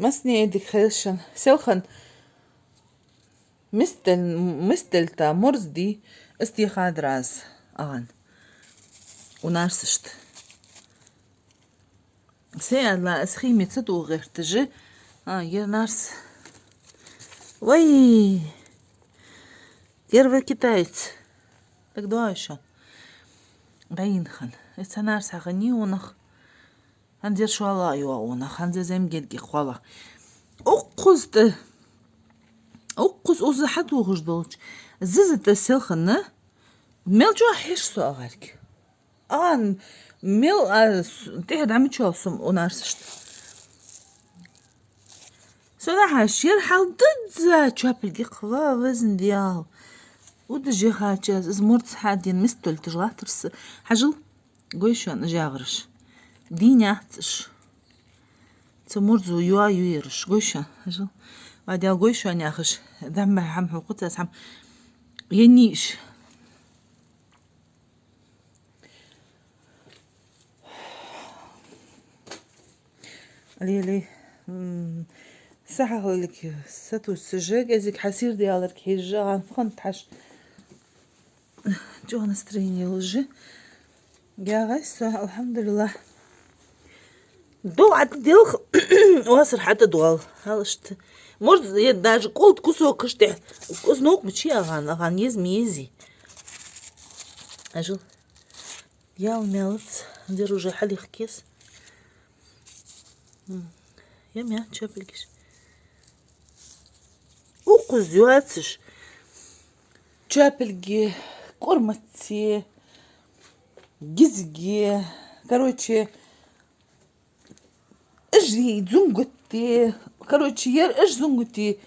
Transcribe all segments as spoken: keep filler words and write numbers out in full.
Массане а дика хийла шун. Селхан мисдал-, мисдалийта морз дий, из техадар аз, агӀан. Унарсашта. Се аьлча, аз химия ца дугӀа гӀерташ. А, ер нарс. Вай! Первый китаец. Так, давай ещё. БӀаргагуш. Из цхьа нарс хьахиннай унах. ХӀанз ер шоллагӀа йоагӀа унах. ХӀанз из зем гергих хьолах. Укхаза тӀа. Укхаза уза хьатохаш долча. Зиза тӀа селхана. Мел чӀоагӀа хьеж со агӀарг. Ан, мел а с-, тӀехьа дӀа мичал сум унарсашта. Со нахьаш, ер хьал дизза чопилгих ва везан дел. Удаш яхача аз, из морз хьадена мисдалийташ латтар са. Хьажал, гой шоана жагӀараш. Дийнахьа цӀаш. Цу морзо йоа юераш. Гой шоана, хьажал. Ва дел гой шоана яхаш. Дам бахьа хьам хьокхац аз хьам. Енниш. Лели, м, сахьахлалик сатувсаш, кӀезига хьасир диаларг хьежжа, гӀан фу хиннад хьажа. ЧӀоагӀа настроение лужи. ЯгӀай со, алхьамдулиллахӀ. ДогӀа тӀа делха, оасар хьатӀадоал, хьалашта. Может, е даже кӀолд кусокаш тӀехьа. Кус нокъ мича агӀан, агӀан еза ма ези. Хьажал. Ял мелац, дер уже хьалихкес. М. Я мя, чопилгаш. Укхаза йоацаш. Чопилги, кӀормаци, гизги. Короче, Ижи зунгатти, короче, ер ижи зунгатти.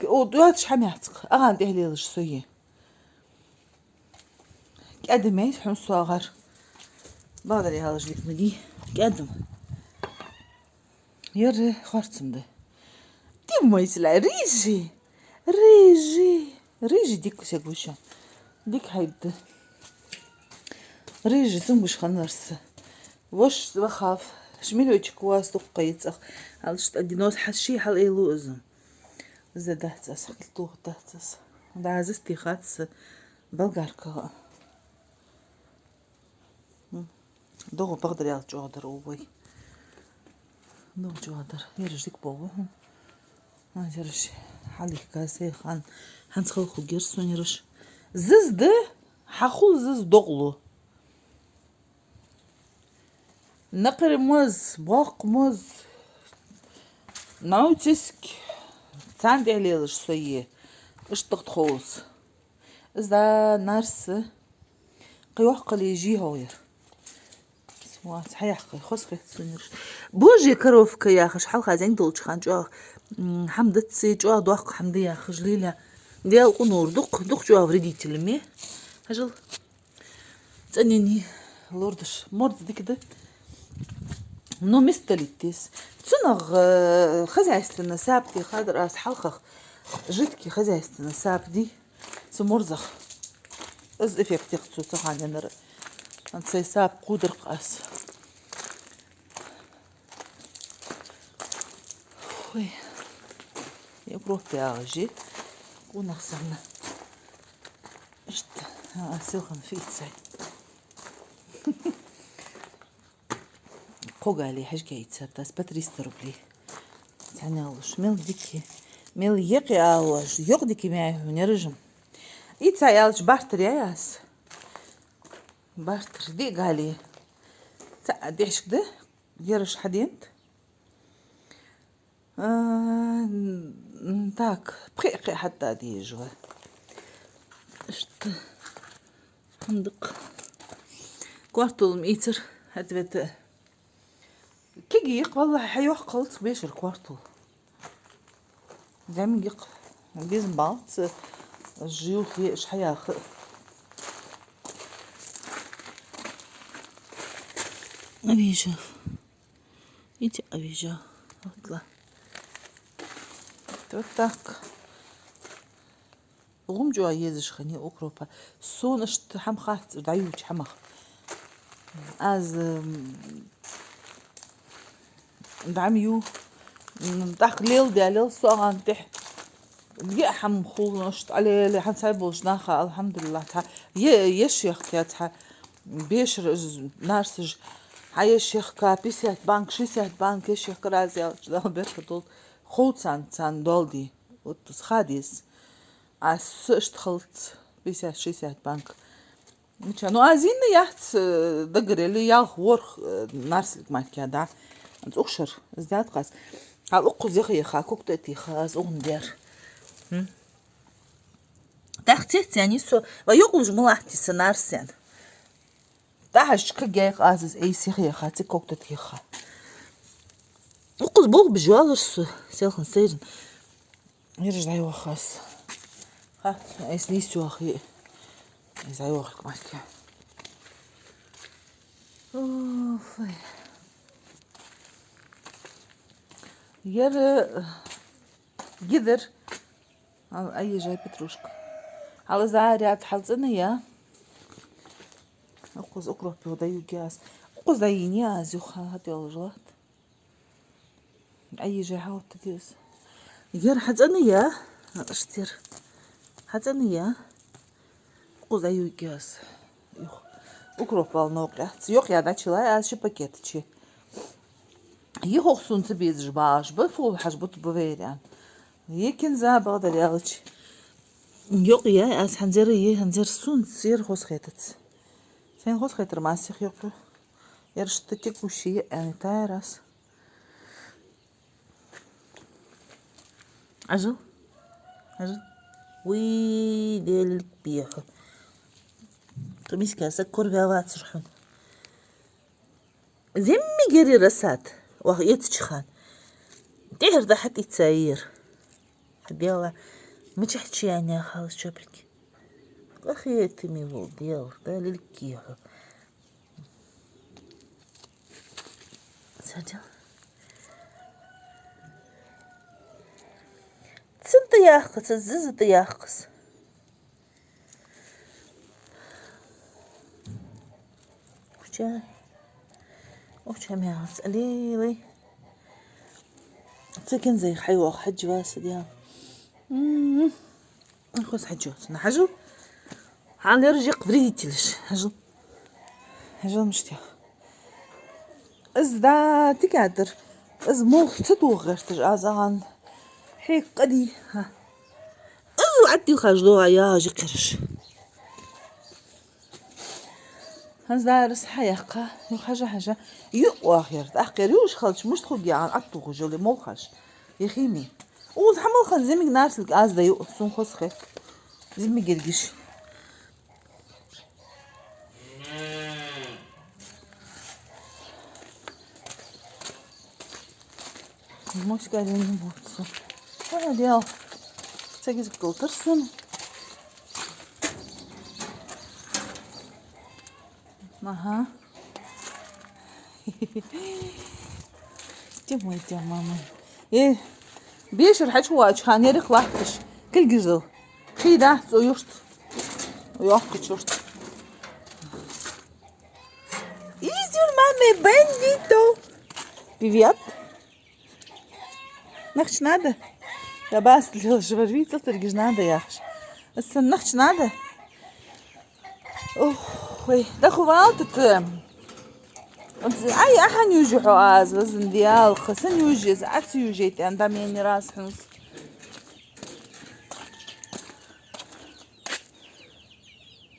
О, доацаш хьамяцкъ, агӀан тӀехьа лелаш со е. КӀадам яй хьона со агӀар. Бадар яхалаш дика ма дий. КӀадам. Ер хорцам да. Ди майсла, рыжий. Рыжий. Рыжий дика саг вуша. Дика хьайда. Рыжий зунгаш ханарса. Вош вахав. Шмелёчек вас дукха йицах. Алш тӀадинос хьаши хьал эйлу узу. Задац ас, хил тух дац ас. Да, застихац болгарка. ДогӀа бакъдар ял чӀоагӀдар, увай. ДогӀа чӀоагӀдар. Ераш дика богӀу хьона. Ма ераш хьалихка се хан. ХӀанз халху гер сона ераш. Зизда, хьахул зиз догӀлу. Накъари моз, боккха моз. Науциск. Цан тӀехьа лелаш со е. Иштта тхоус. Из да нарса. Кхы йохкале жи хьогӀер. Вац, хьаяхкай, хоза хет сунирш. Божья коровка яхаш, хьалха зен долчу хан чӀоагӀа, м, хьамдацци, чӀоагӀа доккха хьамда яхаш, лиля. Дел къунур, дукх, дукх чӀоагӀа вредителями. Хьажал. ЦӀанени лордаш. Морд дика да. Но место литтис. Цунах, э, хозяйственный сапти хадар ас хьалхах. Жидкий хозяйственный сапти. Цу морзах. Из эффект яхачо ца ханенара. Ан цай сап кхударх ас. Ой. Европе агӀажи. Кунах санна. Иштта. А, селхан фицай. Кхо гали хьажкайца, тас по триста рублей. Цхьаьна алуш, мел дики. Мел екъи алуш, йокъ дики мяй хьу, нержам. И ца ялч бартер яй ас. Бартер, ди гали. Ца дешк да, ераш хьадент. А, м, так, пхи-пхи хьатта деза ва. Иштта. Хандакъ. Квартал ма ийцар, ответа. Киги йикх, валлахӀи, хьайохкалц бешар квартал. Дем йикх, безам балц, жив хе, иш хьаяха. Обижа. Иди, обижа. Вот ла. Вот так. ГӀум чӀоагӀа езаш хиннай укропа. Сона иштта хӀама хац, дӀаювча хӀамах. Аз, м, дӀа ма ю. М, тӀаккха леладаь, леладаь согӀан тӀехьа. Е хӀама хул ношта, алеле, хьан цхьа болча наха, алхьамдулиллахӀ, цхьа е-, еш яхкаяь цхьа бешара, из, нарсаш, хьа еш яхка, пятьдесят банк, шестьдесят банк еш яхка, раьза яьлча, Дала беркат долда, хов царна, царна доал де. Вот из ха деза. Аз со иштта хилац, пятьдесят-шестьдесят банк. Мича, ну, аз йина яц, э, дагарели, ялх, ворхӀ, э, нарсилг мара кхы, да. Цу ухшар, из даьд-кх аз. Хьал укхаза яха-яха, ког тӀа а тийха, аз угӀан дер. Хм. ТӀаккха цецъяьннай со, ва юкъ луш ма латтий са нарсен. ДӀахьажача кагъяьй-кх аз из, айса яха-яха, цу ког тӀа тийха. Укхаза болх беш воаллар со, селхан сайран. Ераш дӀайоах аз. Ха, айса нийсъяьй. Айса дӀайоахарг мара кхы. Уф, ой. Ер, э, гидар. Хьал, айежай петрушка. Хьал из а ряд хьалцӀена я. Укхаза укроп йо дӀаюгъ аз. Укхаза дӀайийна я аз юха, хьатӀайоалаш латт. Айежай хьалта деза. Ер хьацӀена я. Аштер. ХьацӀена я. Укхаза дӀаюгъ аз. Юха. Укроп вал новкъа яц. Йокъа я дӀачулай аз ши пакет чу. Йихох сона ца безаш багӀаш ба, фу хьажа бут ба вайран. Е кинза бакъдар аьлча. Йокъа я аз хӀанзара, е хӀанзара сона сера хоза хетац. Сайна хоза хетар массехк йокъа. Ераш тӀа текущий я, аьнна, тайрас. Хьажал. Хьажал. Уй, Даьла лилка бе хьо. Тхо миска саг корваьлацар хьона. Зиммиге ер рассада, ваха эцача хана. ТӀехьара дӀа хьатӀаийца ер. Хьа Даьла, мичахьа чу яьннай хьа из чоприк. Къахетаме вола Даьла, Даьла лилка хьо. Садел. Цун тӀа яхкхац, зиза тӀа яхкхац. Ухча. Ухча мягӀац, алелай. Цу кинзайх хьайоах хьажа васа дел. М. Хоза хьажа, цунна хьажал. Хьал ераш я-кх вредителаш. Хьажал. Хьажал мишта я. Из да тикадар. Из молха ца тоха гӀерташ аз агӀан. Хье къади. Ха. Из вӀаттил хьажа доагӀа яжи кхераш. ХӀанз дарас хьаяьккха, ну, хьажа, хьажа. Юкъ вахар, тӀаккха юуш халча мишта хургья аьнна, аттугӀу жали молхаш. Яхими. Уз хьамалхан зимиг нарсилг аз да ю, сун хоза хет. Зимиг гергиш. Моська ден не будет. Ха, дел. Цигиз културсун. Ага. Тем мой, тем мама. Э, бешар хьачувач, хан ерих лахташ. Килгизал. Хида, цо юрт. Йохкачурт. Is your mommy bandito? Привет. Нахча надо? Да бас, Лёша, ворвитал, тергиж надо, яхаш. Аса нахча надо? Ох, ой, да хувал тут. Ай, ахьан южи хьо аз, вазан диал, хасан южи, аз ац южи, тян да мени раз хьунс.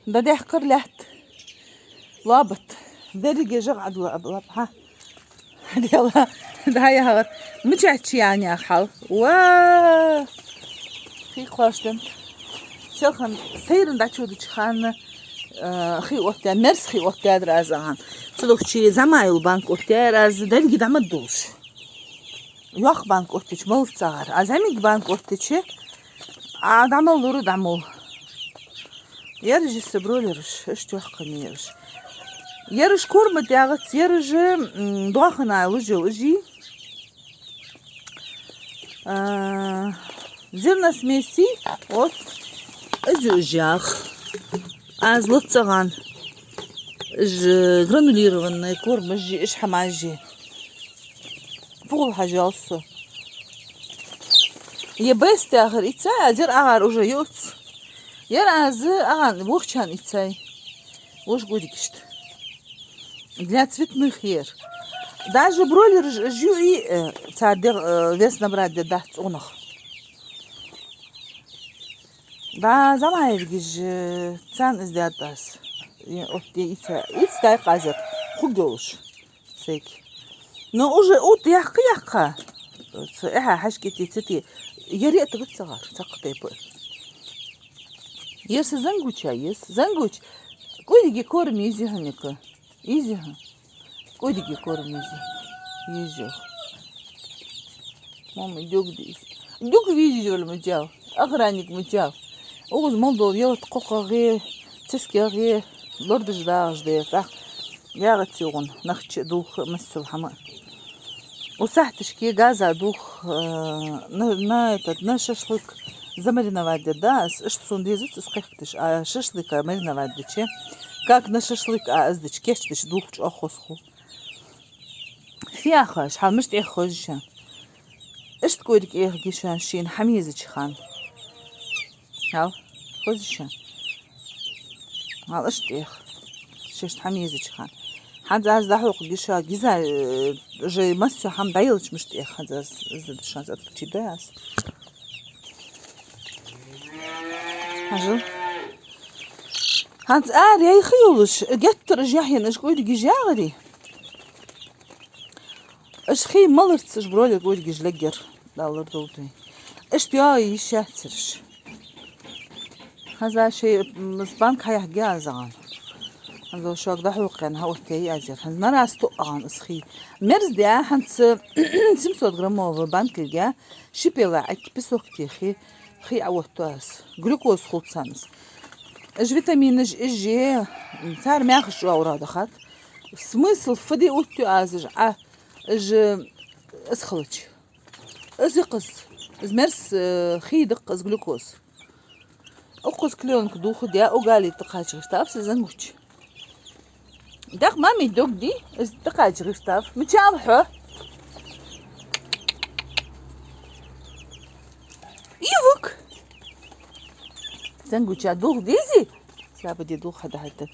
Да дехкар лет. Лабат. Дерриге жагӀад лаб, лаб, ха. Дела, да, я хавар. Мичахьа чу яьннай хьал. Ва! Хий кхоштан. Селхан сайран дачудача хана, э, хий оттадаь, мерс хий оттадаьдар аз агӀан. Цудухьа чу зӀамагӀа йола банк оттаяьр аз, дерриге дӀа ма долаш. Йоккха банк оттача мал цагӀар. А зӀамига банк оттача, а дӀа мал лура дӀа мал. Ераш са бройлераш, иштта йоккха хиннай ераш. Ераш корма тӀа яхац, ераш, м, доахана лужил ижи. А, зерносмеси, вот, из ижах. Аз лац агӀан. Иж гранулированная корма, ижи, иж хӀамаш ижи. Гул хьажал со. Е бест яхар ицай, а дер агӀар уже йоц. Ер аз агӀан вохчан ицай. Вож гудикишт. Для цветных ер. Даже бройлераш жу и, э, цар де, э, вес набрать де дац унах. Да, замаевгиш, э, цан из дятас. Е, от де ица, иц дай казер. Хугёлш. Секи. Но уже ут яхка, яхка. Ца эхьа хьашкити цити. Яре тагат цагар, цакъ тайпа. Ес зангуча, ес. Зангуч. Кудиги корм изи ханика. Изи ха. Кудиги корм изи. Изи. Мама, дюк дис. Дюк вижу, мутял. Охранник мутял. Угуз мал дол, йовт кхокхагӀе, цискагӀе, лордыш дагӀаш дер, тӀаккха ягӀа цигун, нахча дулх, массул хӀама. У сахьташке газа дулх, э, на, на этот, на шашлык замариновать де, да, аш, аш цун дезут, аш кхехташ, а шашлыка мариновать де че. Как на шашлык, а аз дич, кечдиш дулх чӀоххосху. Фи яхаш, хьал мишта эхь хозиша? Иштта кӀориг эхь гиша шийна хьамезача хана. Хьал, хозиша? Хьал иштта эхь. Шишта хьамезача хана. ХӀанз аз дӀахьокх гиша, гиза, э, уже массо хӀама дӀаелча мишта эхь, хӀанз аз, аз да шанс отключить дай аз. Хьажал. ХӀанз ара яйха йолаш, геттара жахьен аш кӀоригиш ягӀари? Аш хий маларца аш бройлер кӀоригиш леггер, даллар долдуй. Аш тӀа йиш яцараш. ХӀанз шей, м, с банк хьаяхьга азагӀан. ХӀанз шог дӀахьокхен, хьа оттеи азер. ХӀанз нарасту агӀан ас хий. Мерз де, хӀанз семьсот граммовый банкилга шипела ак песок техи, хий а отту ас. Глюкоз хул цанас. Аж витаминаш, аж, цар мягаш чуаура дахат. Смысл фади отту аз аж, а, аж, ас халач. Аз икхас, аз мерс, э, хий даккха аз глюкоз. Укхаз клеёнка духу де, угали тӀакхача гӀиштаб са зангуч. Дах мами догди, аз тӀакхача гӀиштаб. Мичал хьо? Ивук. Зангуча дух дизи? Слабо де дух хада хата.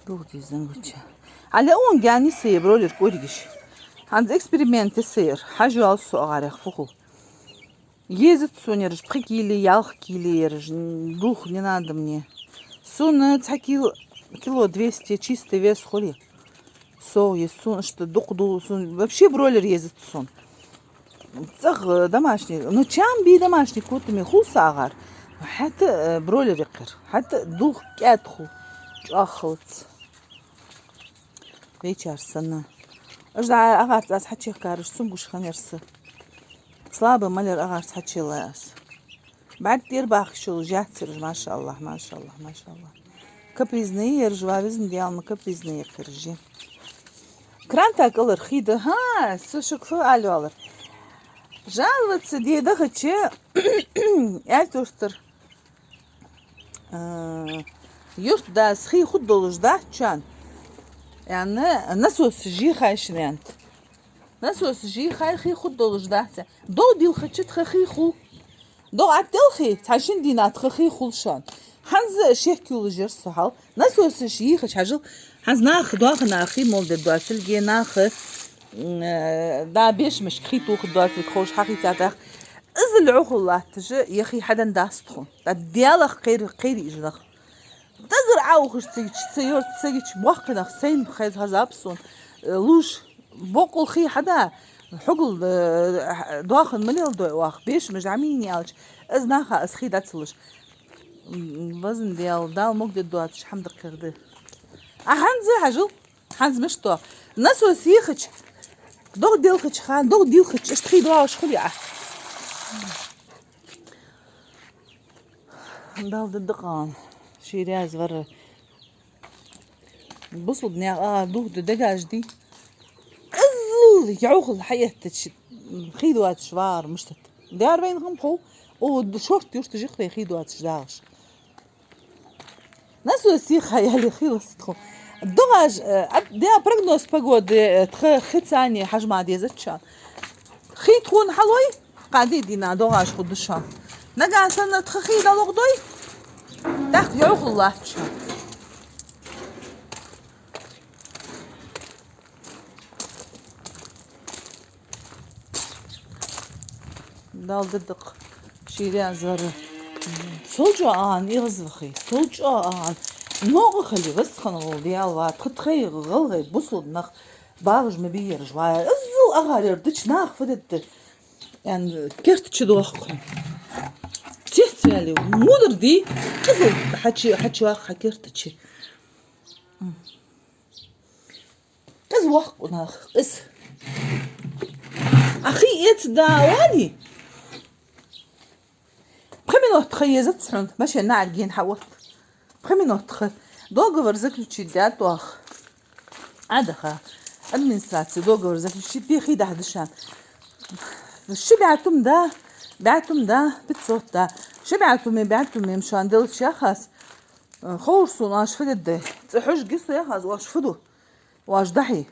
Дух дизи зангуча. Ала он гани сей бройлер кӀоригиш. ХӀанз эксперимент сей. Хьажал со агӀарех фуху. Езат сона ераш, пхи кили, ялх кили ераш, дулх не надо мне. Сона цхьа кил-, кило двести чистый вес хули. Со ез сона ишта дукха ду, сона вообще бройлер езат сона. ЦӀагӀа, э, домашний, ну, чам би домашний котами хул са агӀар. ХӀаьта, э, бройлер якхар. ХӀаьта дулх кӀаьд хул. ЧӀоагӀа халац. Вечар санна. Аж дӀа агӀарца аз хьачех караш, цун гуш ханерса. Слабо малер агӀарца хьачела аз. БӀарг тӀера бахаш йола жац ераш, машаллахӀ, машаллахӀ, машаллахӀ. Капризные ераш, ва везан Даьла, ма капризные кхержи. Кранта кӀалар хий да, хӀа, со шуга фу ала оалар. Жаловаться де дахача, аьлтуштар. Э, юртдас хий хургдолаш дац шоана. Яьнна, насос жийхай шоана, яьннад. Насос жийхай, хий хургдолаш дац. ДогӀа дилхача тха хий хул. ДогӀа тӀа делхий, цхьа шин дийнахьа тха хий хул шоана. ХӀанз шек йолаш яр со хьал. Насосаш йийхача хьажал. ХӀанз наха доаха наха хий мол де доацилга, наха, м, э, да бешамашка хий тоха доацилга ховш хьахийцадах. Из лоӀухул латташ, яхий хьадан дац тхо. ТӀа Даьлах кхер-, кхерий уж нах. Дагар Ӏаухаш цига, ца йорта цига, боккхий нах сайна хеза хазаб сона, э, луш, боккъал хий хьада, хьогал, э, доахан ма леладой оаха, бешамаш Ӏамийна аьлча, из наха из хий дацалуш. М, везан Даьла, Дала мог де доацаш хӀама даккхар да. А хӀанз хьажал. ХӀанз мишта? Насос йийхача, догӀа делхача хана, догӀа дилхача, иштта хий доагӀаш хул яа. Дала дадакъан, ший раьза вара. Бусалба наьха а дух да дегаш ди. Иззал йӀовхал хьаэттача, хий доацаш вагӀар мишта да. Дер вайна хӀама хов, о, шортта юрта жихрей хий доацаш дагӀаш. Насос йийха яле хилас тхо. ДогӀаш, э, а, де прогноз погоды, э, тха хи цани хьажа ма дезац шоана. Хи тхона хьалой, кхади дийнахьа догӀаш хургда шоана. Нагахьа санна тха хи дӀалугӀдой, тӀаккха йӀовхал латт шоана. Дала дедакх шийрен зара. Сол чӀоагӀа ан, игӀаз вахи. Сол чӀоагӀа ан. Ногу хали, васхан гӀол, диял ва, тха тхай гӀалгӀай, бусулба нах, багӀаш ма бийраш ва. Иззал агӀар яр дича нах фу дедда. Ян, керта чу дохкун. Цецвели, мудар ди, иззал хьачи, хьачи вах, хьа керта чи. Къиза воккха нах, къиза. А хи эца да вани? Пхи минот ха езац хьона, машен наӀарга ена хьаотт. Пхи минот ха. Договор заключить даьд оаха. Ӏадаха. Администраци договор заключить де хи дахьа дашан. Ши бӀаь тума да, бӀаь тума да, пятьсот да. Ши бӀаь тума, бӀаь тума шоана делча яхас. Ховш сона оаш фу дедда. ЦӀи хьожаргья со яхас, оаш фу ду? Оаш дахьий?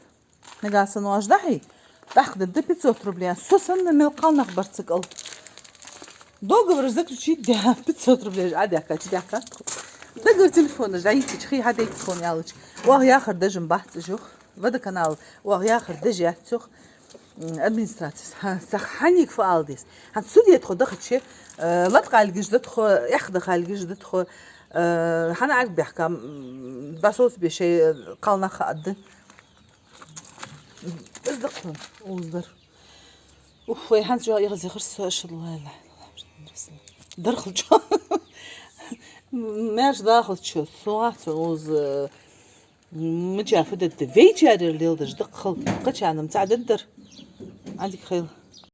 Нагахьа санна оаш дахьий? ТӀаккха дедда пятьсот рублей. Со санна мел кхалнах бар цу кӀал. Договор заключить даь, пятьсот рублей Ӏадаьхка, чудаьхка. Дагар телефонаш дӀайийцача, хи хьадайта тхона аьлча. Оаха яхар деш-м бац уж, йоах. Водоканал, оаха яхар деш яц, йоах. М, администрацис. Хьа, сах хьаниг фу ала деза. Хьан суде тхо дахача, э, латкъалгаш да тхо, эхь дахалгаш да тхо, э, хьан Ӏарг бехка, м, басос бе шей, э, кхалнах хадда. Из да тхо, уз дар. Ух, вай хьанца жо игӀаз яхар со, ашхаду ла илахӀа иллаллахӀ, Мухьаммад расулуллахӀ. Дархал чо. Мерш дахал чо, со вац уз, э, Мича фу дедда? Вейчарера леладеш да-кх хала. Кхычарна-м цхьа деддар. Ӏадика хийла.